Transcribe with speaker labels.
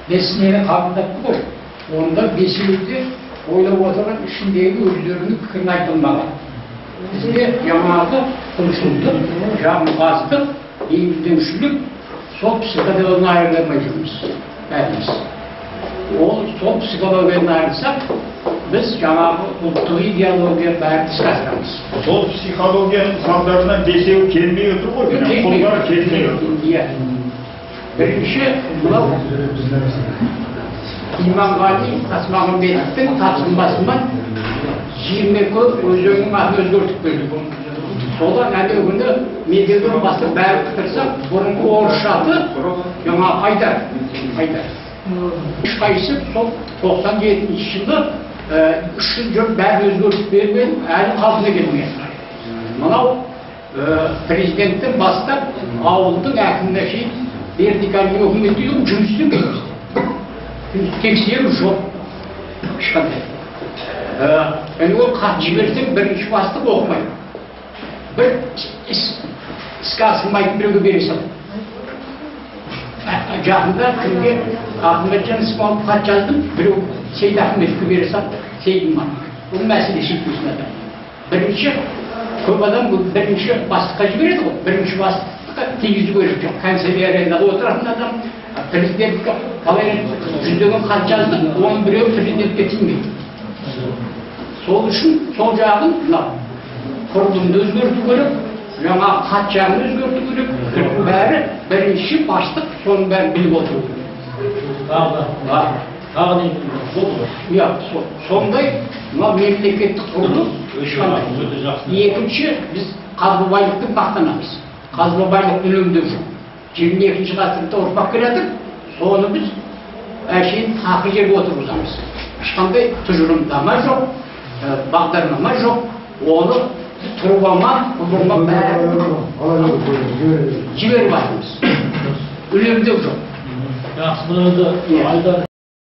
Speaker 1: Бес нені қабылдапты ғой. Онда бесеуі де ойлап отырған ішіндегі өздерінің пікірін айта алмаған. Бізде жаңағы құлшылдық, жағымпаздық, бейімдеушілік, сол психологиядан айырыла алмай жүрміз бәріміз. Ол сол психологиядан айырылсақ, біз жаңағы ұлттық идеология бәрін іске асырамыз.
Speaker 2: Сол психологияның салдарынан бесеуі келмей отыр ғой, қолдары келмей отыр.
Speaker 1: Иә. Бірінші мынау Иманғали Тасмағамбетовтің тапсырмасымен 22 өзеннің атын өзгертіп берді. Содан әнеу күні Медеуден бастап бәрін қытырсақ, бұрынғы орысша аты жаңа Айдар. Айдар. Ешқайсысы сол 97 жылы 3 жыл жүріп бәрін өзгертіп берген, әлі қалпына келмеген. Мынау президенттен бастап ауылдың әкіміне шейін вертикальный өкімет дейді ғой, жұмыс істемейді. Тексеру жоқ ешқандай. Және ол хат жіберсең, бірінші бастық оқымайды. Бір іске асырмайтын біреуге бере салады. Жақында кімге, Ахметжан Исмағұлов хат жаздым, біреу Сейдахметовке бере салды, Сейдіман. Бұл мәселе шешпесін адам. Бірінші, көп адам бұл бірінші бастыққа жібереді ғой, бірінші бастыққа тигізу керек жоқ. Канцелярияда отыратын адам, президентке қалай жүздеген хат жаздық, оның біреуі президентке тимейді. Сол үшін сол жағын мынау құрылымды өзгерту керек, жаңа хат жағын өзгерту керек, бәрі бірінші бастық соның бәрін біліп отыру керек.
Speaker 3: Тағы не болды ғой?
Speaker 1: Иә, сондай мынау мемлекеттік құрылым ешқандай.
Speaker 3: Өте жақсы.
Speaker 1: Екінші, біз қазба байлықтан мақтанамыз. Қазба байлық үнемдеу жоқ. 22-ші ғасырда ұрпақ келе жатыр, соны біз әшейін тақыр жерге отырғызамыз. Ешқандай тұжырымдама жоқ, бағдарлама жоқ, оны тұрбама, құбырма бәрін жіберіп жатырмыз. Үнемдеу жоқ.
Speaker 3: Жақсы, бұны енді Айдар